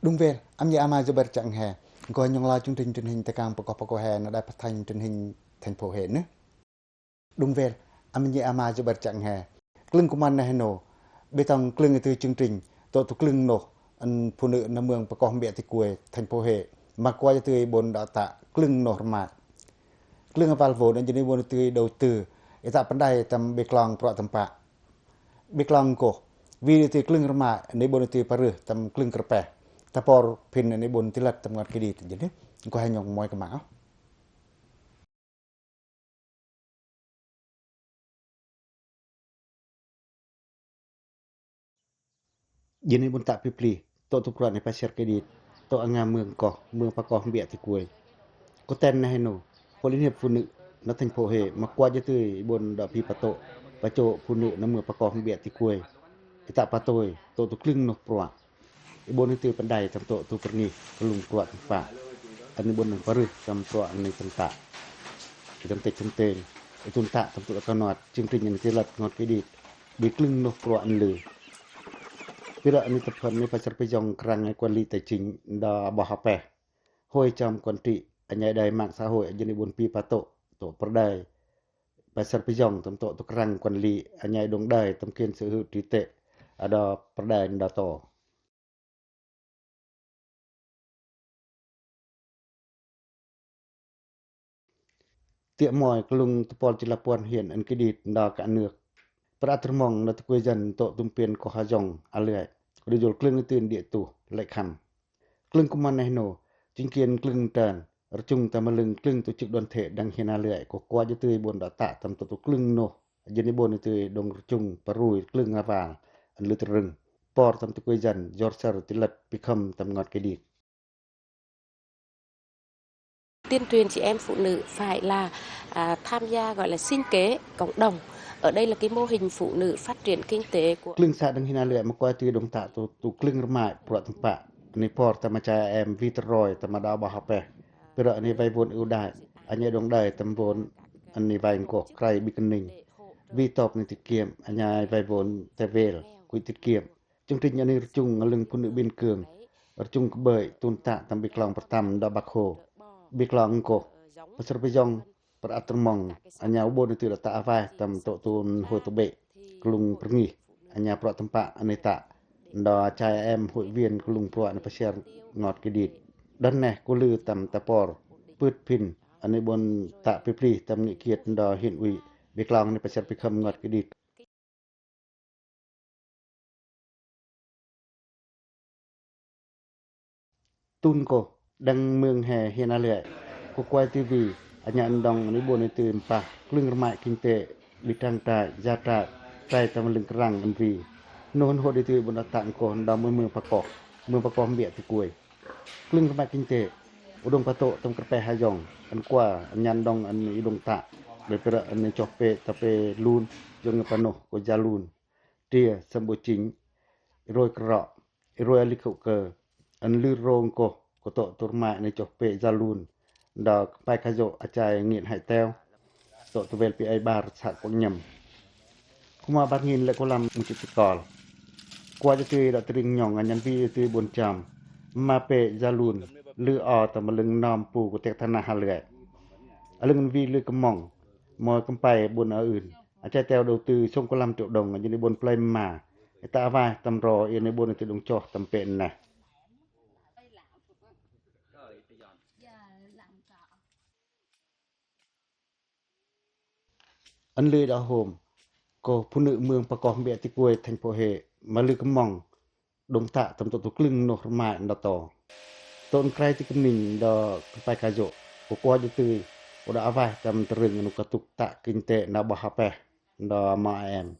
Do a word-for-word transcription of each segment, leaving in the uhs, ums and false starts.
Đúng vậy, ăm nhê ama Zubair Chang He. Gua nhong la chương trình truyền hình Tây Cang Pakoh Pakoh He na đài phát thanh truyền hình thành phố Huế nơ. Đúng vậy, ăm nhê ama Zubair Chang He. Klưng kuman na hê nô. Bê tông klưng ư tưi chương trình, tŏ tŭ klưng noh, ăn phu nư na mương Pakoh Mbiă Ti Kuê, thành phố Huế. Ma kua dja tưi bôn đŏ tă klưng noh rmai. Klưng aval vôn, ăn jêh ni bôn ư tưi đầu tư, i tă păndai tâm bi klong prua tâm pă. Bi klong koh, vì ư tưi klưng rmai, ni bôn ư tưi parưh tâm klưng kơrpeh. Ta por phin ni bôn ư tưi lăt tâm ngot kidit, jêh ni, gua hê nhong moi kơ ma. Jêh ni bôn tă pipli, tŏ tŭ prua ni pasiar kidit, tŏ anga mương koh, mương Pakoh Mbiă Ti Kuê. Kŏ ten na hê nô, Hội Liên hiệp Phụ Nữ na thành phố Huế, ma kua dja tưi bôn đŏ pi patŏ, pachô phu nư na mương Pakoh Mbiă Ti Kuê. I tă patôi, tŏ tŭ klưng noh prua. I bôn ư tưi păndai tâm tŏ tŭ pâr ngih, klung prua tâm pă. Ăn ni bôn nang parưh tâm prua ăn ni tâng tă. I tâng têng tâng têng. I tun tă tâm tŏ tŭ kơnot, chương trình ăn ni tưi lăt ngot kidit. Bi klưng noh prua ăn lư. Pira ăn ni tơphan ni pasiar pơjong krăng quản lý tài chính đa bah apeh. Hội chăm quản trị, ăn nhai đài mạng xã hội, jêh ni bôn pi patŏ, tŏ pơrdai. Pasiar pơjong tâm tŏ tŭ krăng quản lý, ăn nhai đŏng đài tâm quyền sở hữu trí tuệ, a đa pơrdai đa tŏ. Tiă moi klung tơpol chi la puăn huyện ăn kidit đa cả nước. Prăt rmong đa tŭ kuê dân tŏ tŭm pên koh ha jong a lưai. Kơ đu jol klưng ư tưi địa tŭ lĕ khăm. Klưng kuman na hê nô, chính quyền klưng trơn, rchung tâm lưng klưng tổ chức đoàn thể đăng hiên a lưai, kơ kua dja tưi bôn đŏ tă tâm tŏ tŭ klưng noh. Jêh ni bôn ư tưi đŏng rchung parui klưng aval, ăn lư trưng. Por tâm tŭ kuê dân, jor sar tưi lăt pi khăm tâm ngot kidit. Tuyên truyền chị em phụ nữ phải là, à, tham gia gọi là sinh kế cộng đồng. Ở đây là cái mô hình phụ nữ phát triển kinh tế của. Klưng sa đăng hiên a lưai ma kua tưi đŏng tă tŭ, tŭ klưng rmai prua tâm pă. Ni por tâm achai em vit roi tâm đa bah apeh. Pira ni vay vôn ưu đãi. Ăn nhai đŏng đài tâm vôn ăn ni vay ngkoh, kray bi kơning. Vì tộc ni tiết kiệm, ăn nhai vay vôn tê vel, quỹ tiết kiệm. Chương trình ăn ni rchung lưng phu nư biên cương, rchung kơ bơi, tun tă tâm bi klong pơrtăm đa Bác Hồ. Bi klong ngkoh, pasiar pơjong, prăt rmong, ăn nhai u bôn ư tưi đŏ tă a vai tâm tŏ tŭn hôi tơ bê, klung pâr ngih, ăn nhai prua tâm pă, ăn ni tă, đa achai em hội viên klung prua ăn ni pasiar ngot kidit. Đăng neh, kơ lư tâm ta por, pưt phin, ăn ni bôn tă pipli tâm nghị quyết đa huyện ủy, bi klong ăn ni pasiar pi khăm ngot kidit. Tun koh, đăng mương he hiên a lưai. Kơ kua tưi vì, ăn nhai ăn đŏng ăn ni bôn ư tưi mpah, klưng rmai kinh tế, bi trang trại, gia trại, trại tâm lưng krăng ăn vì. Noh ăn hô đi tưi bôn đa tang koh, đa mương, mương Pakoh, mương Pakoh Mbiă Ti Kuê. Klưng rmai kinh tế, u đŏng patô tâm kơrpeh ha jong, ăn kua, ăn nhai ăn đŏng ăn i đŏng tă, đa pira ăn i choh pê, ta pê lun, jong i panoh, kơ ja lun. Tria, sâm bô chính, i roi krok, i roi alik hŭ kơ, ăn lư rong koh, kơ tŏ tŭ rmai ăn i choh pê ja lun, đa kơpai kajô achai ngin hai teo, tŏ tŭ vel pi ai bar sa kŏ nhâm. Kŭma bar ngin lĕ kŭ lam mŭ chit ti kol. Kua ja tưi đa tring nhong ăn nhai vì tưi bôn cham. Ma pê ja lun, lư o tâm lưng nơm pu kŭ tek tha na ha lưai. A lưng vì lư kơmong, moi kơmpai bôn a ưn. Achai teo đầu tư sông kŭ lam triệu đồng, jêh ni bôn play ma. I ta a vai tâm ro, i ni bôn i ti đŏng choh tâm pê neh. Ăn lư đa hôm, kơ phu nư mương Pakoh Mbiă Ti Kuê thành phố Huế, ma lư kơmong, đŏng tă tâm tŏ tŭ klưng noh rmai đa to. Tŏ ăn krai ti kơminh đa kơpai kajô, kơ kua ja tưi, kơ đa a vai tâm trưng anu katŭk tă kinh tế na bah hapeh, đa ma em.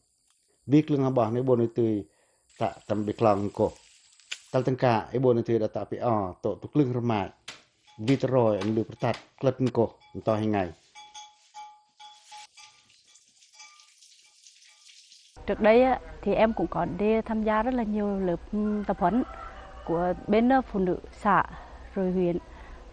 Vì klưng ha bah ni bôn i tưi tă tâm bi klang koh. Tal tâng ka, i bôn i tưi đa tă pi o, tŏ tŭ klưng rmai. Vì tơ roi ăn lư pơrtat klât koh, ntoi hi ngai. Trước đây á, thì em cũng có đi tham gia rất là nhiều lớp, ừm, tập huấn của bên, ờ, phụ nữ xã, rồi huyện,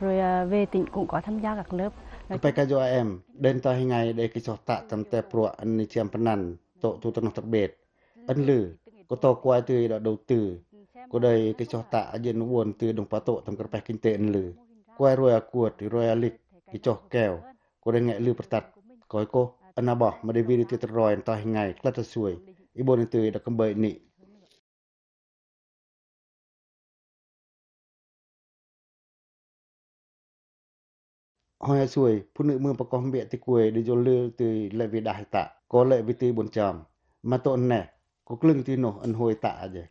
rồi, ờ, về tỉnh cũng có tham gia các lớp. Nói chung kơpai kajô a em, đen ntoi hi ngai đe ki choh tă tâm te pruă ăn ni chiăm pơnăn, tŏ tŭ tơnoh tơbêt. Ăn lư, kơ tŏ kua i tưi đa đầu tư. Cô đei kei choh tă a jên ƀon tui đùng pă tô̆ tâm kơrpeh kinh tế ân lư. Kuai ruai a kuôt, i ruai a lĭk, kei choh keo. Cô đei ngăi lư pơtăt. Koi kôh, ân a ƀoh, ma đei vin tui tơroi, ân toi ngai, klăt a suai. I ƀon tui đa kơmbơi nĭ. Hoi a suai, phunư mương pă koh ƀiă tui kuai, đei jol lư tui lĕ vi đah i tă. Koi lĕ vi tui ƀon chom. Ma tô̆ neh, koi klưng tui noh, ân hôi tă a jê.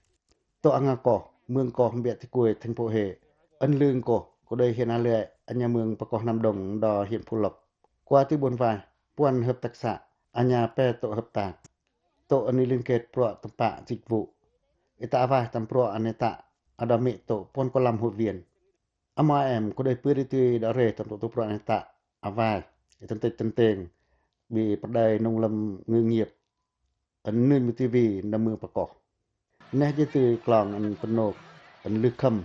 Tô̆ a nga koh, mương koh ƀiă tui kuai thành phố Huế. Ân lư koh, koi đei hiên a lưai, a nha mương pă koh Nam Đông, đo hiên Phú Lộc. Kua tui ƀon vai, puăn hợp tác xã, a nha pe tô̆ hợp tác. Tô̆ ân i liên kết pruă tâm pă dịch vụ. I tă a vai tâm pruă ân i tă, a đo mĭ tô̆ puăn koi lăm hội viên. Amo em, koi đei pưt i tui đa re tâm tô̆ tô̆ pruă ân i tă, a vai, i tâm têch tâm têng, bi pơđai nông lâm ngư nghiệp. Ân nưn mi tui vi nda mương pă koh. Neh jê tui klong ân pơnôk, ân lư khâm.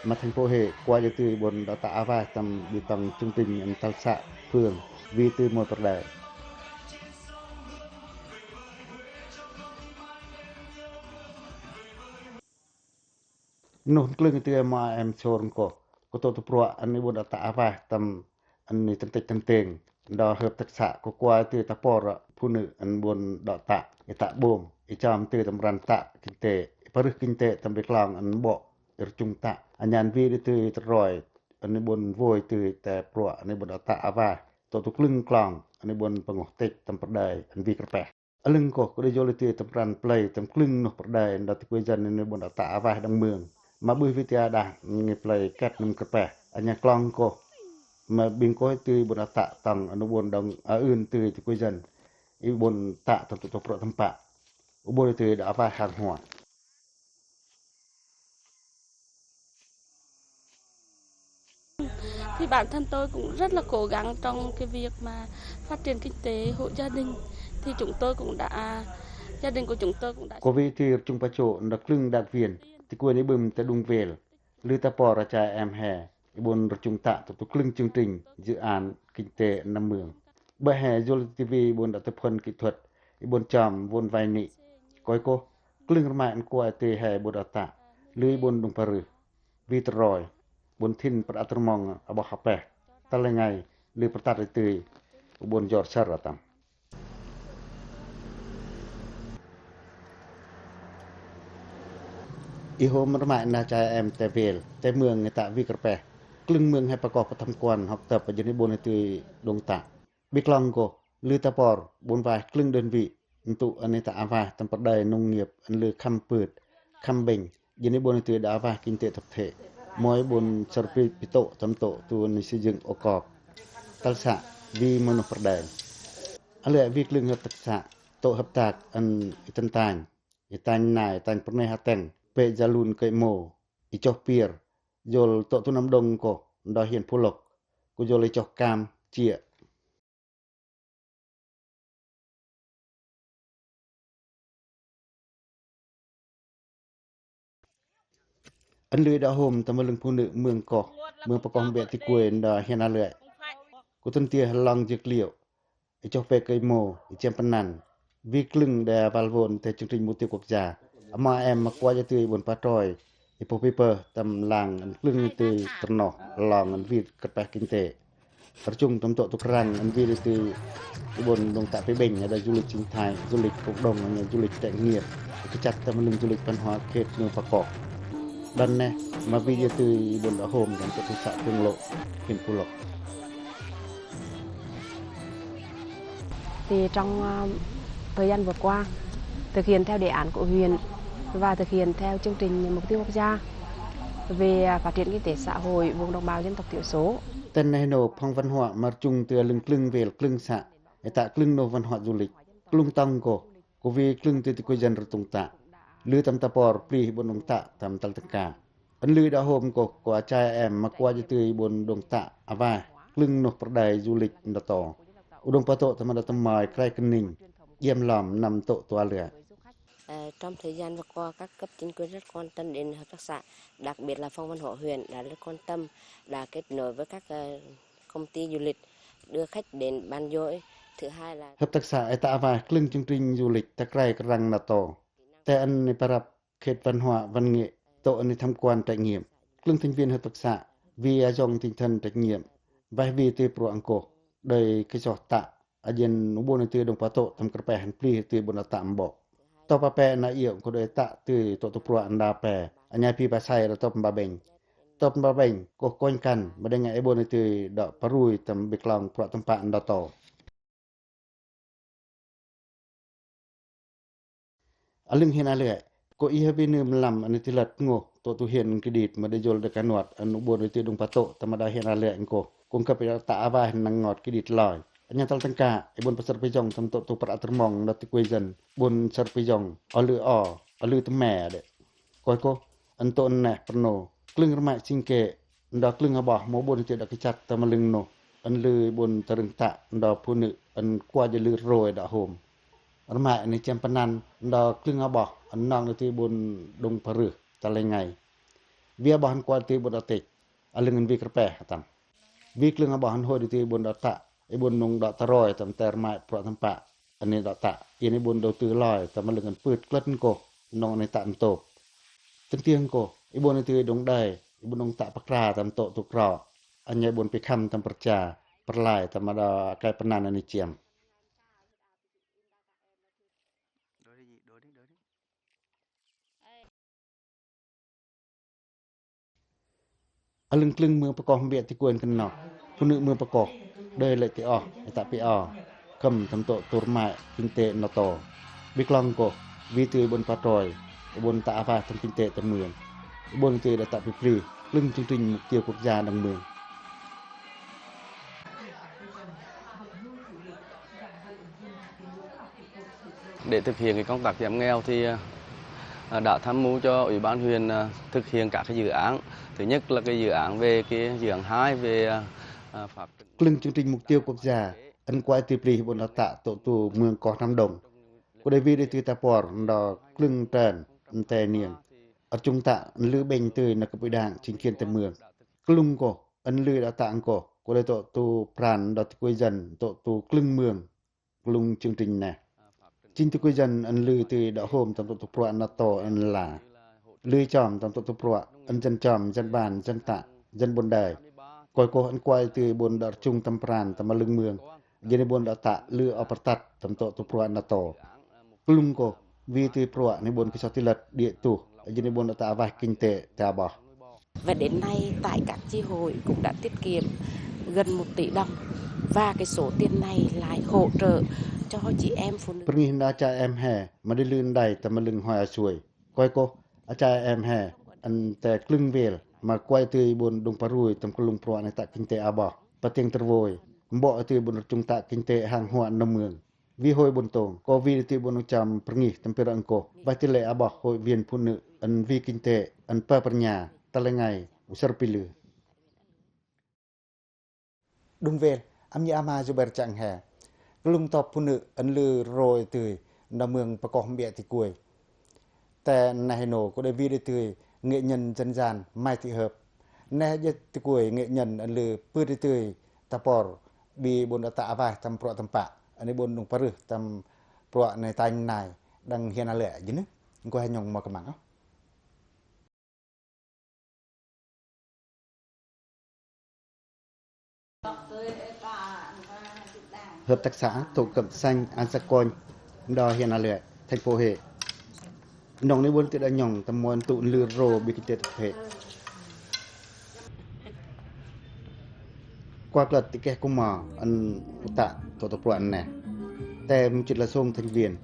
Ma thành phố Huế, kua jê tui ƀon đa tă a vai tâm bi tong chương trình ân tal să phương, vi tui môi pơđai. Noh klưng tui amo em sor koh, koi tô̆ tô̆ pruă ân i ƀon đa tă a vai tâm ân i tâm têch tâm têng, đo hợp tác xã, koi kua tui ta por phunư ân ƀon đa tă, i tă ƀôm, i chom tui tâm răn tă kinh tế, i parưh kinh tế tâm bi klong ân ƀô̆, i rchŭng tă, a nhan vi đê tui tơroi, ân i ƀon voi tui ta pruă ân i ƀon đa tă a vai, tô̆ tô̆ klưng klong ân i ƀon pơngoh têch tâm pơđai ân vi kơrpeh. A lưng koh, koi đei jol i tui tâm răn play, tâm klưng noh pơđai, đa tui kuai dân ân i ƀon đa tă a vai đăng mương. Ma ƀư vi tui a đah, ngi play kat nâm kơrpeh. A nha klong koh. Ma ƀing koh i tui ƀon đa tă tong, ân u ƀon đong, a ưn tui tui kuai dân. I ƀon tă tâm tô̆ tô̆ pruă tâm pă. U ƀon i tui đa a vai hàng hóa. Thì bản thân tôi cũng rất là cố gắng trong cái việc mà phát triển kinh tế hộ gia đình. Thì chúng tôi cũng đã, gia đình của chúng tôi cũng đã. Koi vi tui rchŭng pacho, nda klưng đảng viên, tui kuai ni ƀơm ta đung vel, lư ta por a chai em he, i ƀon rchŭng tă, tô̆ tô̆ klưng chương trình, dự án, kinh tế, năm mương. Ƀơi he, jol ti vi, i ƀon đa ta phun kỹ thuật, i ƀon chom, vốn vay nĭ. Koi koh, klưng rmai ân kuai tui he ƀon đa tă, lư i ƀon đung parưh. Vi tơroi, ƀon thin pơr a tơrmong a ƀoh a peh, tăl e ngai, lư pơtăt i tui, u ƀon jor săr a tăm. I hôm rmai na chai em te vel, te mương i tă vi kơrpeh, klưng mương he pă koh pơthăm kuăn, hŏk tơp, jên i ƀon i tui đung tă. Bi klong koh, lư ta por, ƀon vai, klưng đơn vị, ntŭk ân i tă a vai, tâm pơđai nông nghiệp, ân lư khăm pưt, khăm ƀêng, jên i ƀon i tui đa a vai kinh tế tập thể, môi ƀon sơr pi, pi tô̆, tâm tô̆, tui ân i xây dựng ô cọp. Tal să, vi môi noh pơđai. A lưai vi klưng hợp tác xã, tô̆ hợp tác, ân i tăn tanh, i tanh nai, i tanh pơr neh ha teng, pe ja lun kơi mô, i choh pier, jol tô̆ tu Nam Đông koh, đo hiên Phú Lộc, koi jol i choh cam, chia. Ân lư đa hôm tâm lưng phunư mương koh, mương pă koh ƀiă tui kuai đa hiên a lưai. Koi tăn tia lăng djơk liu, i choh pe kơi mô, i chiăm pơnăn. Vi klưng đa val vôn te chương trình mục tiêu quốc gia. Amo em ma kua jê tui ƀon pa troi, i pô pi pơ tâm lang ân klưng tui tơrnoh, lăng ân vi kơrpeh kinh tế. Rchŭng tâm tô̆ tô̆ krăng ân vi đê tui i ƀon đung tă pi ƀêng, ada du lịch sinh thái, du lịch cộng đồng, ada du lịch trải nghiệm, kơchăt tâm lưng du lịch văn hóa kết nối pă koh. Đon neh, ma vi đê tui i ƀon đa hôm tâm tô̆ tô̆ xã Phương Lộc, huyện Phú Lộc. Thì trong, ờ, thời gian vừa qua, thực hiện theo đề án của huyện và thực hiện theo chương trình mục tiêu quốc gia về, à, phát triển kinh tế xã hội vùng đồng bào dân tộc thiểu số. Tăn neh nô phung văn hóa ma rchŭng tơ lưng klưng vel klưng să, i tă klưng nô văn hóa du lịch, klŭng tong koh, koi vi klưng tơ tơ koi dân rtŭng tă, lư tâm ta por pli ƀon đung tă tâm tal tơka. Ân lư đa hôm koh, koi a chai em ma kua jê tui ƀon đung tă a vai, klưng nô pơđai du lịch nda to. U đung pă tô̆ tâm đa tâm mai krai kơning, iêm lom năm tô̆ tua lưai. Ờ, trong thời gian vừa qua, các cấp chính quyền rất quan tâm đến hợp tác xã, đặc biệt là phòng văn hóa huyện đã rất quan tâm, đã kết nối với các, ờ, công ty du lịch, đưa khách đến bán dối. Thứ hai là hợp tác xã i tă a vai, klưng chương trình du lịch, ta krai kơrăng nda to. Te ân i părăp khet văn hóa, văn nghệ, tŏ ane tham quan trải nghiệm. Klâng thành viên hợp tác xã, vì a yong tinh thần trách nhiệm, bah vì tui pruă ngkoh, đơi kơ soh tă, a jen u bon ane tui đung pă tŏ tâm kơrpeh hăn plih tui bon đă tă mbo. Tŏ pă pe na iŏk ngkoh đơi tă tui tŏ tŭ pruă nda pe, a nhai pi pa sai đă tŏ pă mbah beng. Tŏ pă mbah beng, koh konh kan, ma đe ngă i bon ane tui đă pă rui tâm bi klong pruă tâm pă nda to. A lưng hiên a lĕ, koh i hơ bi nưm lam ane tĭ lăt ngô, tŏ tŭ hiên kredit ma đe yol đe kanuat, ane u bon ane tui đung pă tŏ, tâm đa hiên a lĕ ngkoh, kông kăp i đă tă a vaih nang ngot kredit loi. A nhai tal tâng ka, i bon păsăr pơyong tâm tŏ tŭ prăk tơrmong, đa tĭ kuê dân, bon săr pơyong, a lư o, a lư tơme đe. Koi koh, ane tŏ neh pơrno, klâng rmai sing kê, nda klâng a boh, mo bon ane tui đă kơchăt tâm lưng noh, ane lư bon tơrâng tă, nda phunư, ane kua ja lư roi đă hôm. Rmai ane chiăm pơnăn, nda klâng a boh, ane nong ane tui bon đung pă rưh, ta lei ngai. Vì a boh ane kua tui bon đă tĕch, a lưng ane vì kơrpeh, a tâm. Vì klâng a boh ane hôi ane tui bon đă tă, i bon nung đă tơ roi, tâm tơ rmai pruă tâm pă. Ane đă tă, i ane i bon đầu tư loi, tâm a lưng ane pưt klât ngkoh, nong ane tă ntôp. Tâng tieng ngkoh, i bon ane tui đung đai, i bon đung tă pơkra tâm tŏ tŭ krŏ. A nhai bon pi khăm tâm pơrcha, pơrlai, tâm a đa kai pơnăn ane chiăm. A lưng klâng mương pơkoh mbiă tĭ kuê kơnok, phunư mương pơkoh, đơi lĕ tĭ oh, i tă pi o, khâm tâm tŏ tŭ rmai, kinh tế nda to. Bi klong koh, vì tui bon pă troi, i bon tă a vaih tâm kinh tế tâm mương. I bon tui đă tă pi plih, klâng chương trình mục tiêu quốc gia đăng mương. Để thực hiện cái công tác giảm nghèo thì, à, đã tham mưu cho Ủy ban huyện, à, thực hiện các cái dự án. Thứ nhất là cái dự án về cái dự án hai về, à, à, phát triển. Klâng chương trình mục tiêu quốc gia, ăn quay tui plih i bon đă tă tŏ tŭ mương koh Nam Đồng. Koh đơi vì đơi tui ta por nda klâng trơn, ntê niêng. Rchŭng tă, ăn lư bêng tui nda kơp đảng, chính quyền tâm mương. Klŭng koh, ăn lư đă tă ngkoh, koh đơi tŏ tŭ pran đa tĭ kuê dân, tŏ tŭ klâng mương, klŭng chương trình neh. Chính tĭ kuê dân ăn lư tui đă hôm tâm tŏ tŭ pruă nda to ăn la. Lư chom tâm tŏ tŭ pruă, ăn dân chom, dân ban, dân tă, dân buôn đai. Koi koh ăn quay tui bon đă rchŭng tâm pran, tâm a lưng mương. Jêng i bon đă tă lư o pơrtăt tâm tŏ tŭ pruă nda to. Klŭng koh, vì tui pruă ni bon kơsok tĭ lăt đĭ tuh, jêng i bon đă tă a vaih kinh tế ta a boh. Và đến nay tại các chi hội cũng đã tiết kiệm gần một tỷ đồng và cái số tiền này lại hỗ trợ cho chị em phụ nữ. Pơrngih nda a chai em he, ma đĭ lư ndai tâm a lưng hoi a sui. Koi koh, a chai em he, ăn te klâng vêl, ma quay tui bon đung pă rui tâm klŭng pruă ni tă kinh tế a boh. Pă tiêng tơrvôi, mbo tui bon rchŭng tă kinh tế hang huă nda mương. Vì hôi bon tông, koh vì tui bon u chăm pơrngih tâm pơră ngkoh, bah tĭ lĕ a boh hội viên phụ nữ, ăn vì kinh tế, ăn pă pơrnha, ta lơi ngai, u săr pi lư. Đung vêl, ăp nhă ama Zubair chăng he. Klŭng tŏp phu nư, ăn lư roi tui, nda mương pơkoh mbiă tĭ kuê. Te neh ino, koh đơi vì đơi tui, nghệ nhân dân gian, Mai Thị Hợp. Neh jêh tĭ kuê, nghệ nhân, ăn lư pưt đơi tui, ta por, bi bon đă tă a vaih tâm pruă tâm pă. Ăn i bon đung pă rưh tâm pruă ni tanh nai, đăng hiên a lĕ, jêh nư. Ngkoh he nhŏng ma kơmăng ôh. Hợp tác xã Thổ Cẩm Xanh, An Sa Kôn, nda hiên a lĕ, thành phố Huế. Nong ni bon tĭ đa nhŏng, tâm môn tŭ lư rô bi kinh tế tập thể. Kua klăt tĭ keh kuma ăn u tă tŏ tŭ pruă neh. Te mâu chĭt là sông thành viên.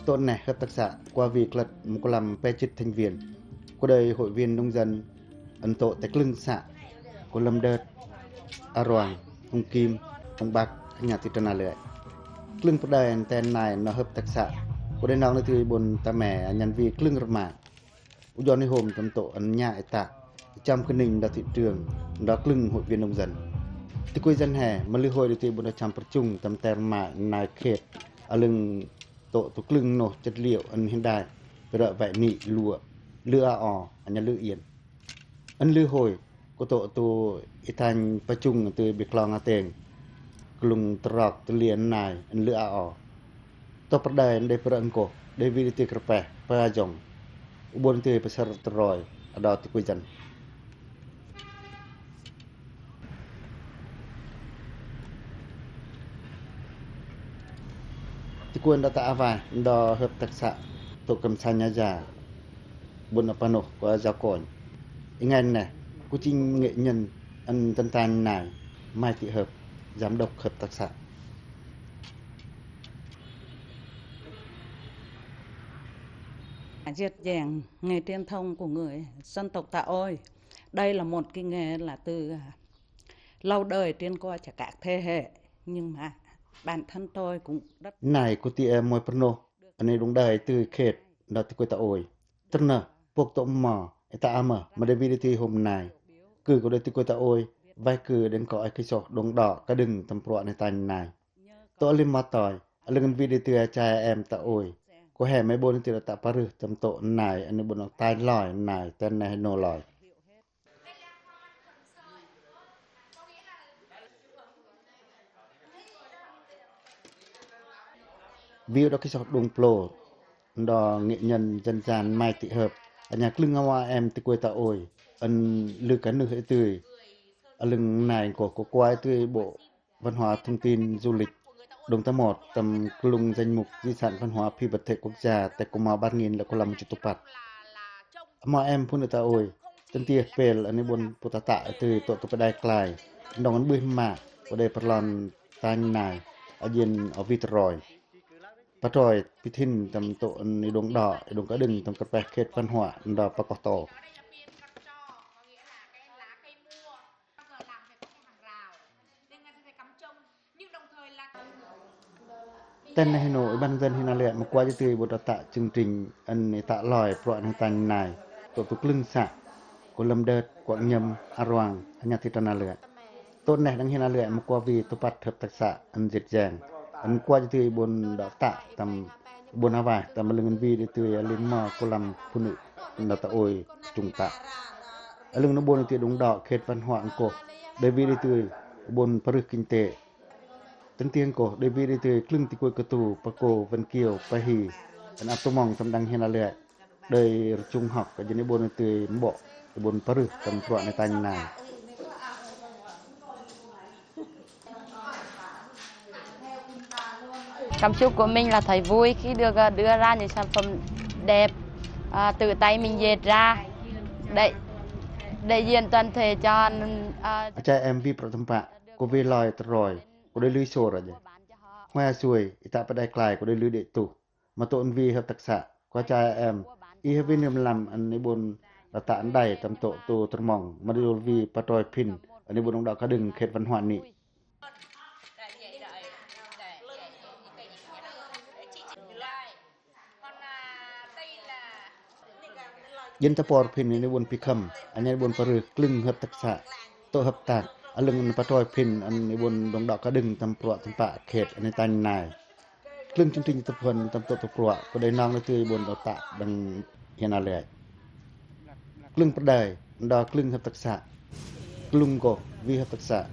Tŏ neh hợp tác xã kua vì klăt mâu lăm pe chĭt thành viên. Koh đơi hội viên nông dân ăn tŏ te klâng xã. Koh Lâm Đớt, A Roang, Hùng Kim, Hùng Bắc, nhă tui tơna lưai. Klâng pơđai ăn te nai nda hợp tác xã. Koh đơi nong ni tui bon ta me nhăn vì klâng rơma. U Johnny hôm tâm tŏ ăn nhă i tă, i chăm kơning đa thị trường, đa klâng hội viên nông dân. Tĭ kuê dân he, ma lư hôi đa tui bon đa chăm pơrchŭng tâm te rơma nai khet, a lưng tŏ tŭ klâng noh chất liệu ăn hiện đại, pơră vảy nĭ lua, lư a o, ăn nhă lư yên. Ăn lư hôi, koh tŏ tŭ i tanh pơchŭng tui bi klong a teng. Klŭng trok tui li ăn nai, ăn lư a o. Tŏ pơđai ăn đe pơră ngkoh, đe vì đe tui kơrpeh, pơyong. U bon tui pơsăr tơroi, a đò tih kui dân. Tih kui đa ta a vai, đò hợp tác xã tổ cụm xanh Nha Gia, buôn a Panoh của Giao Côn. Inh ngai nè, cô chính nghệ nhân ăn tân tan nai, Mai Thị Hợp, giám đốc hợp tác xã. Diệt dàng nghề truyền thống của người dân tộc ta ôi. Đây là một cái nghề là từ, à, lâu đời truyền qua cho các thế hệ. Nhưng mà bản thân tôi cũng rất... Nai, cô ti e moi Panoh, ăn i đung đai tui khet, đò tih kui ta ôi. Tât nơh, pok tô mo, i ta a mơ, ma đei ví đei tui hôm nai. Kư cô đei tih kui ta ôi, vai kư đeng ko ai khe so đung đò, ka đưng tâm prua nai tanh nai. Tô a lim ma toi, a lưng ví đei tui a chai em ta ôi. Cô he mai bôn tui đa ta parư tâm tô nai, ăn i bôn ta loi nai, tên nai nô loi. Ví đo khe so đung plô, đò nghệ nhân dân gian Mai Thị Hợp, a nhà klưng a wa em tih kui ta ôi, ăn lư ka nưh i tui, a lưng nai cô, cô qua i tui bộ văn hóa thông tin du lịch, đung ta mot tâm klung danh mục di sản văn hóa phi vật thể quốc gia, ta cô ma bar nghìn lăm, cô lăm chu tô păt. Ama em phun i ta ôi, tăn tiê pel, ăn i bôn pô ta ta i tui tô tô pe đai klai, đong ăn bưih ma, pô đei pơlon tanh nai, a jên o vit roi. Patroi, pithin tâm tô ăn i đung đò, i đung ka đưng tâm kơt pe khet văn hóa, đò pa koh tô. Tên nai hê nô, ủy ban dân huyện Ea Lưới, ma kua jư tui bôn đa ta chương trình ăn i ta loi prua nai tanh nai, tô tô klưng sa, cô Lâm Đớt, Quảng Nhâm, Aruang, a nhà thị trấn Ea Lưới. Tô neh đăng huyện Ea Lưới, ma kua ví tô păt hợp tác xã ăn diệt dàng. Ăn kua jư tui bôn đa ta tâm bôn a vai, tâm a lưng ăn ví đei tui a lim mo cô lăm phun i đa ta ôi chung ta. A lưng nô bôn tui đung đò khet văn hóa ăn cô. Đei ví đei tui bôn parư kinh tế. Tăn tiê ăn cô, đei ví đei tui klưng tih kui kơ tu, pa cô, Vân Kiều, pa Hi. Ăn ăp tô mong tâm đăng huyện Ea Lưới. Đei rchung hŏk, a jên i bôn tui mbo, i bôn parư tâm prua nai tanh nai. Cảm xúc của mình là thấy vui khi được, ờ, đưa ra những sản phẩm đẹp, ờ, tự tay mình dệt ra. Đại, đại diện toàn thể cho, ờ, a chai em ví prua tâm pă, cô ví loi troi, cô đei lui sô ra jê. Hoai a sui, i ta pe đai klai, cô đei lui đê tu. Ma tô ăn ví hợp tác xã, kua chai em, i hê ví nưm lăm ăn i bôn đa ta ăn đai tâm tô tô tơmong, ma đei dôl ví patroi phin, ăn i bôn đung đò ka đưng khet văn hóa ni. Jên ta por phin ăn i bôn pi khâm, a nhà i bôn parư klưng hợp tác xã, tô hợp tác, a lưng ăn patroi phin ăn i bôn đung đò ka đưng tâm prua tâm pă khet ăn i tanh nai. Klưng chương trình tập huấn tâm tô tô prua, cô đei nong đei tui bôn đa ta đăng huyện Ea Lưới. Klưng pơđai, đo klưng hợp tác xã. Klưng cô, ví hợp tác xã,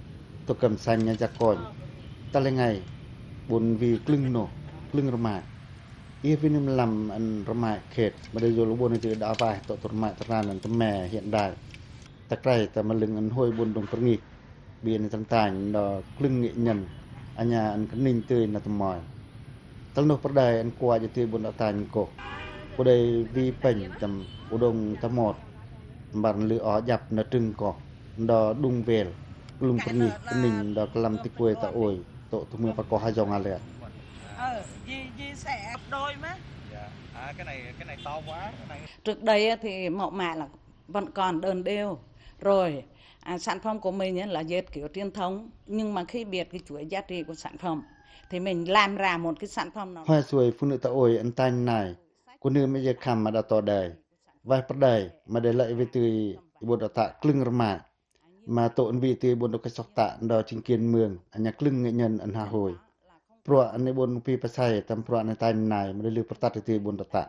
tô cơm xanh Nha Gia Côn. Ta lê ngai, bôn ví klưng nô, klưng rơmai. I hê ví nưm lăm ăn rơmai khet, ma đei dôl bôn tui đa vai tô tô rơmai tơran ăn tơm me hiện đại. Ta krai ta ma lưng ăn hôi bôn đung pơrngih. Bi ăn i tăn tanh đo klưng nghệ nhân, a nhà ăn kơning tui na tơmoi. Tăl nô pơđai ăn kua jư tui bôn đa tanh cô. Cô đei ví pêng tâm u đung ta mot. Mbar lư o djăp na trưng cô. Đo đung vel. Klŭng pơrngih kơning đo kơlăm tih kui ta ôi. Tô tô mưa pa cô ha jong a lĕ. Ờ, dì, dì sẽ gấp đôi mà. Dạ. À, cái này, cái này to quá, cái này. Trước đây á, thì mẫu mã là vẫn còn đơn điệu. Rồi, à, sản phẩm của mình ấy là dệt kiểu truyền thống, nhưng mà khi biết cái chuỗi giá trị của sản phẩm thì mình làm ra một cái sản phẩm nó... Hoai a sui, phunư ta ôi ăn tanh nai, cô nư me dệt khăm ma đa to đai. Vai pơđai ma đe lăi wi tui i bôn đa ta klưng rơmai. Ma tô ăn wi tui i bôn đa kơsok ta đo chính quyền mương, a nhà klưng nghệ nhân ăn ha hôi. Prua ăn i bôn pi pơsai tâm prua ăn tanh nai ma đe lư pơtăt tui i bôn đa ta.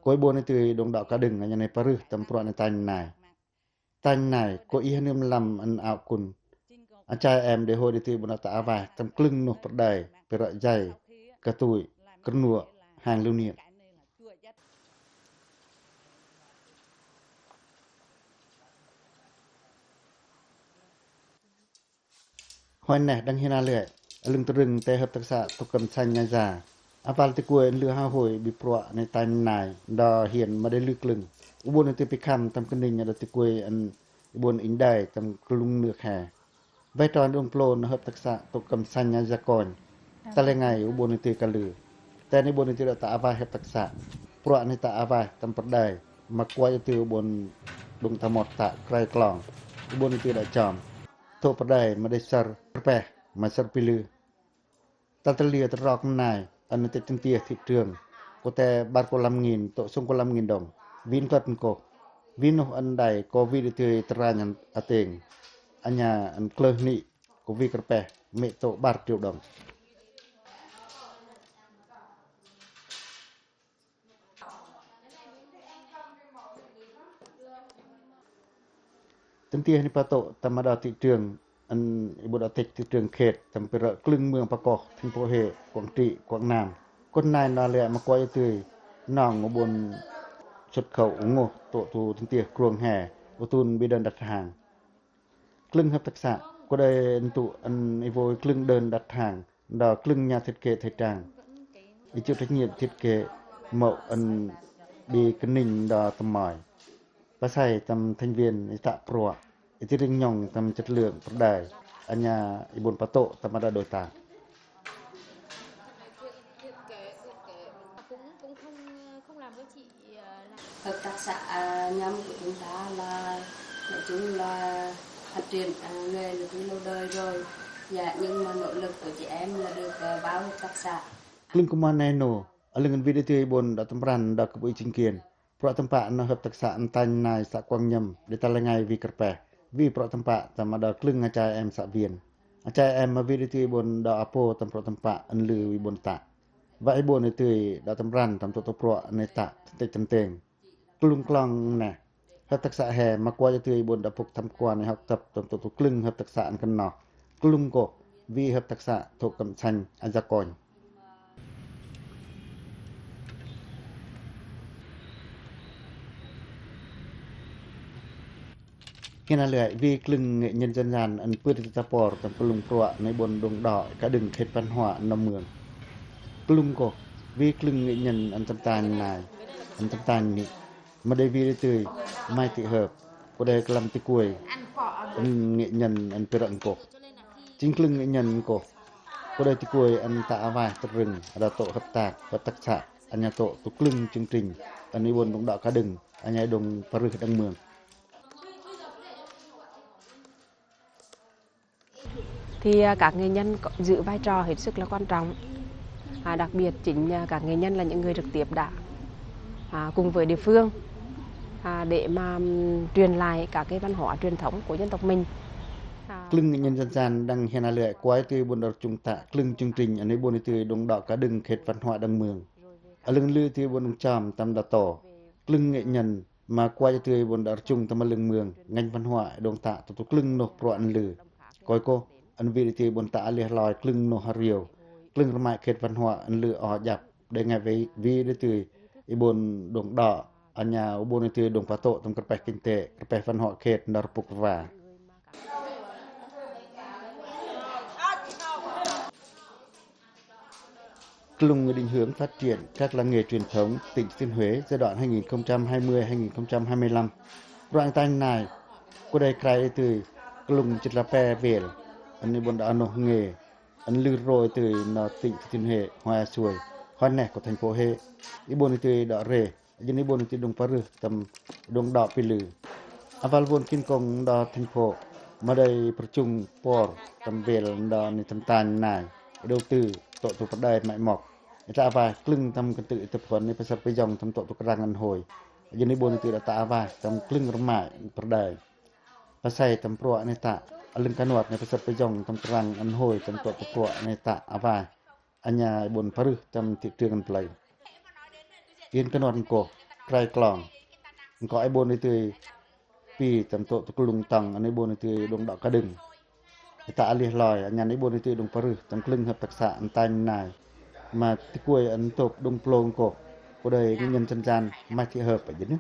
Kôi bôn tui đung đo ka đưng a nhà nai parư tâm prua ăn tanh nai. Tanh nai, kôi i hơ nưm lăm ăn ao kun. A chai em đe hôi đe tui i bôn đa ta a vai tâm klưng nô pơđai, pơră jai, kơtui, kơrnuă, hàng lưu niệm. Hoi neh, đăng hiên a lưi, a lưng trưng te hợp tác xã Tô Cẩm Xanh a ya. A wal ti kuai ân lư ha hôi bi pruă nê tanh nai, đò hiên ma đei lư klưng. U buôn ư tưi pi khăm tâm kĭn inh a đò ti kuai ân i buôn inh đai tâm klung nư khe. Wai trò đung plô nư hợp tác xã Tô Cẩm Xanh a ya kônh. Ta lê ngai u buôn ư tưi ka lư. Ten i buôn ư tưi đò ta a wai hợp tác xã. Pruă nê ta a wai tâm pơrdai. Ma kuai ư tưi u buôn đung ta mot ta krai klong. U buôn ư tưi đò chom. Tô̆ pơrdai ma đei săr peh, ma săr pi lư. Ta tơ lia tơ rok mnai, ân tĕch tâng tia thị trường. Kô te bar kô lăm nghìn, tô̆ sung kô lăm nghìn đồng. Vin klăt nkôh. Vin noh ân đai, kô vin ư tưi tơ ranh ân a têng. Anya ân klơ hnĭ, kô vin kơr peh, mĕ tô̆ bar triệu đồng. Tâng tia ni pa tô̆ tâm a đò thị trường, ân i buôn đò tĕch thị trường khêt, tâm pi rơ̆ klưng mương pa koh, thành phố Huế, Quảng Trị, Quảng Nam. Kôn nai nơ lĕ ma kuai ư tưi, nong u buôn xuất khẩu u ngôh, tô̆ tu tâng tia kruông he, u tun bi đơn đặt hàng. Klưng hợp tác xã, kô đei ân tŭ ân i vô klưng đơn đặt hàng, đò klưng nhà thiết kế thời trang. I chịu trách nhiệm thiết kế mẫu ân bi kĭn inh đò tâm moi. Pasai tâm thành viên i tă pruă, i tĭ rĭng nhŏng tâm chất lượng pơrdai, anya i buôn pa tô̆ tâm a đò đối tác. Hợp tác xã, à, nhóm của chúng ta là, nói chung là phát triển, à, nghề là từ lâu đời rồi. Dạ, nhưng mà nỗ lực của chị em là được, à, vào hợp tác xã. Klưng kơ ma nai nô, a lưng ân vin ư tưi i buôn đò tâm pran đò kơ bui chính quyền. Pruă tâm pă nô hợp tác xã ân tanh nai xã Quảng Nhâm, đe ta lê ngai vin kơr peh. Vin pruă tâm pă tâm a đò klưng a chai em xã Viên. A chai em ma vin ư tưi i buôn đò a pô tâm pruă tâm pă ân lư i buôn tă. Wă i buôn ư tưi đò tâm ran tâm tô̆ tô̆ pruă nê tă, tâng tĕch tâng têng. Klung klong neh. Hợp tác xã he ma kuai ư tưi i buôn đò pŭk tham quan học tập tâm tô̆ tô̆ klưng hợp tác xã ân kăn noh. Klung kôh, vin hợp tác xã Tô Cẩm Xanh a ya kônh. Kê na lưai, vin klưng nghệ nhân dân gian ân pưt ta por tâm klung pruă nê i buôn đung đo ka đưng khêt văn hóa nơm mương. Klung kôh, vin klưng nghệ nhân ân tâm tanh nai, ân tâm tanh nê. Ma đei vin ư tưi, mai thị hợp, kô đei klam ti kuai, ân nghệ nhân ân pi rơ̆ nkôh. Chính klưng nghệ nhân nkôh, kô đei ti kuai ân ta a wai tơ rưng, a đò tô̆ hợp tác, hợp tác xã, anya tô̆ tu klưng chương trình, ân i buôn đung đo ka đưng, anya đung parưh đăng mương. Thì, à, các nghệ nhân có, giữ vai trò hết sức là quan trọng. À, đặc biệt chính, à, các nghệ nhân là những người trực tiếp đã, à, cùng với địa phương, à, để mà, ừm, truyền lại các cái văn hóa truyền thống của dân tộc mình. À. Klưng nghệ nhân dân gian đăng hiên a lưai kuai ư tưi buôn đor chung tă klưng chương trình ân i buôn ư tưi đung đo ka đưng khêt văn hóa đăng mương. A lưng lư ư tưi buôn đung chom tâm đa tô. Klưng nghệ nhân ma kuai ư tưi buôn đor chung tâm a lưng mương, ngành văn hóa đung tă tô̆ tô̆ klưng noh pruă ân lư. Koi kôh, ân vin ư tưi buôn tă a lih loi klưng noh ha riu. Klưng rơmai khêt văn hóa ân lư o djăp, đe ngai vin ư tưi i buôn đung đo, anya u buôn ư tưi đung pa tô̆ tâm kơr peh kinh tế, kơr peh văn hóa khêt nor pŭk wa. Klung định hướng phát triển các làng nghề truyền thống tỉnh Thừa Thiên Huế giai đoạn hai nghìn không trăm hai mươi hai nghìn không trăm hai mươi lăm. Pruă tanh nai, kô đei krai ư tưi, klung chit la pe vel, ân i buôn đo noh nghề, ân lư roi ư tưi nơ tỉnh Thừa Thiên Huế, hoi a suai, hoi neh kơ thành phố Huế, i buôn ư tưi đo re, Jêh ni i buôn ư tưi đung parưh tâm đung đo pi lư. A wal buôn kin kông đo thành phố ma đei pơchung por tâm vel đo ni tâm tanh nai, đầu tư tô̆ tu pơdai mai mok. I ta a wai klâng tâm kantư̆ i tŭp huăn ni pơsăr pơyong tâm tô̆ tu krang ăn hôi. Jêh ni i buôn ư tưi đo ta a wai tâm klâng rơmai pơdai. Pơsai tâm pruă ni ta a lưng kanuăt ni pơsăr pơyong tâm krang ăn hôi tâm tô̆ tu pruă ni ta a wai. Anya i buôn parưh tâm thị trường ăn play. Yên kanuăt nkôh, krai klong. Nkôh i buôn ư tưi pi tâm tô̆ tu klâng tong, anya i buôn ư tưi đung đo ka đưng. I ta a lih loi, anya i buôn ư tưi đung parưh tâm klâng hợp tác xã ăn tanh nai. Ma ti kuai ăn tôp đung plông nkôh. Kô đei nghệ nhân dân gian, mai thị hợp a jêh ni.